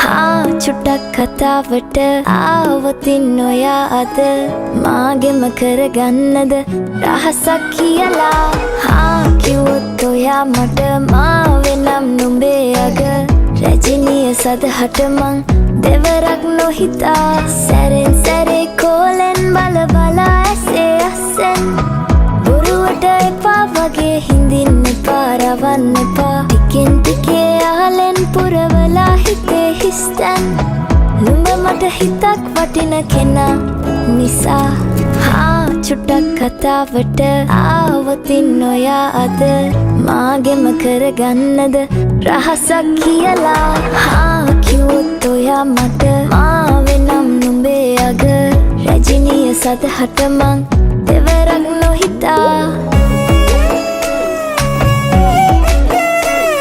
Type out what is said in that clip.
හා, චුට්ටක් කතාවට ආවොතින් ඔයා අද මාගෙම කරගන්නද රහසක් කියලා? හා කිව්වොත් ඔයා මට මාවේ නම් නුඹේ අග රැජිනිය සදහට මං දෙවරක් නොහිතා සැරෙන් සැරේ කෝලෙන් බල බලා ඇසේ අස්සෙන් බොරුවට එපා වගේ හිඳින්න එපා, රවන්න එපා. ටිකෙන් ටිකේ යාලෙන් පුරවලා හිතේ හිස්තැන්. නුඹ මට හිතක් වටින කෙනා නිසා. හා, චුට්ටක් කතාවට ආවොතින් ඔයා අද මාගෙම කරගන්නද රහසක් කියලා? හා කිව්වොත් ඔයා මට මාවේ නම් නුඹේ අග රැජිනිය සදහට මං දෙවරක් නොහිතා.